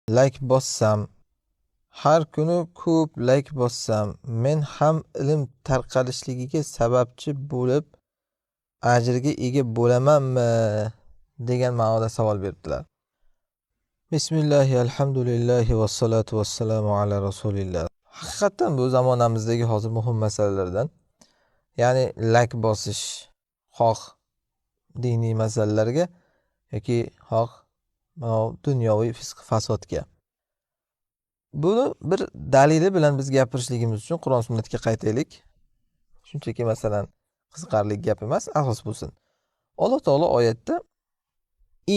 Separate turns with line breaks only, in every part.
Layk bossam, har kuni ko'p layk bossam, men ham ilm tarqalishligiga sababchi bo'lib ajrga ega bo'lamanmi degan ma'noda savol beribdilar. Bismillahi, alhamdulillahi, vassalotu vassalamu ala rasulillah. Haqiqatdan bu zamonamizdagi hozir muhim masalalardan, ya'ni layk bosish, xoh diniy masalalarga yoki xoh dunyoviy fisq fasodga. Buni bir dalili bilan biz gapirishligimiz uchun Qur'on sunnatga qaytaylik. Shunchaki masalan qiziqarli gap emas, asos bo'lsin. Alloh taolo oyatda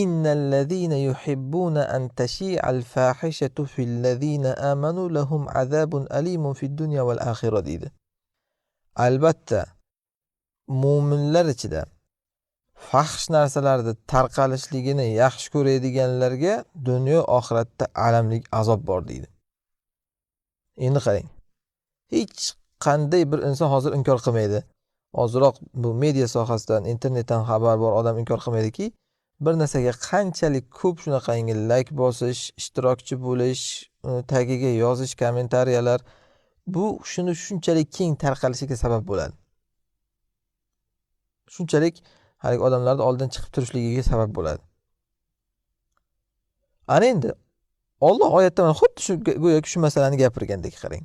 innallazina yuhibbuna an tashi'al fahishatu fillazina amanu lahum azabun alimun fid dunya val axira deydi. Albatta mo'minlar ichida fahsh narsalarni tarqalishligini yaxshi ko'radiganlarga dunyo oxiratda alamlik azob bor deydi. Endi qarang, hech qanday bir inson hozir inkor qilmaydi. Ozroq bu media sohasidan, internetdan xabar bor odam inkor qilmaydiki, bir narsaga qanchalik ko'p shunaqangi layk bosish, ishtirokchi bo'lish, tagiga yozish, kommentariyalar, bu shuni shunchalik keng tarqalishiga sabab bo'ladi. Shunchalik haligi odamlarni oldin chiqib turishligiga sabab bo'ladi. Ana endi Alloh oyatda mana xuddi shu go'yoki shu masalani gapirgandek qarang.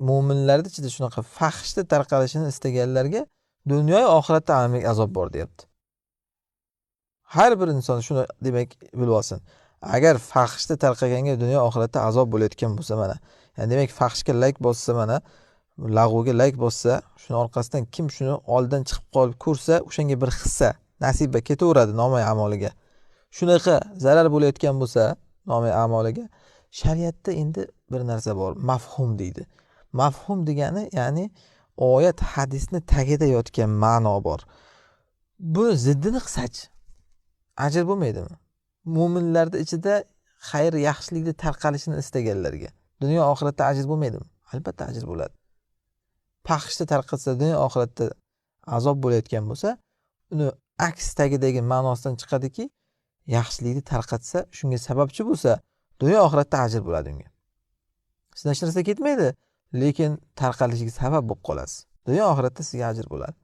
Mo'minlarning ichida shunaqa fahshni tarqalishini istaganlarga dunyo va oxiratda alamlik azob bor deyapti. Har bir inson shuni demak bilib olsin. Agar fahshni tarqaganga dunyo oxiratda azob bo'layotgan bo'lsa mana, ya'ni demak fahshga layk bossa mana, lag'uga layk bossa, shuni orqasidan kim shuni oldin chiqib qolib ko'rsa, o'shanga bir hissa nasiba ketaveradi nomay amoliga. Shunaqa zarar bo'layotgan bo'lsa nomay amoliga, shariatda endi bir narsa bor, mafhum deydi. Mafhum degani, ya'ni oyat hadisni tagida yotgan ma'no bor. Buni ziddini qilsachi, ajr bo'lmaydimi? Mo'minlarning ichida xayr yaxshilikni tarqalishini istaganlarga dunyo oxiratda ajr bo'lmaydimi? Albatta ajr bo'ladi. Fahshni tarqatsa dunyo oxiratda azob bo'layotgan bo'lsa, uni aks tagidagi ma'nosidan chiqadiki, yaxshilikni tarqatsa, shunga sababchi bo'lsa, dunyo oxiratda ajr bo'ladi unga. Sizdan hech narsa ketmaydi, lekin tarqalishiga sabab bo'lib qolasiz. Dunyo oxiratda sizga ajr bo'ladi.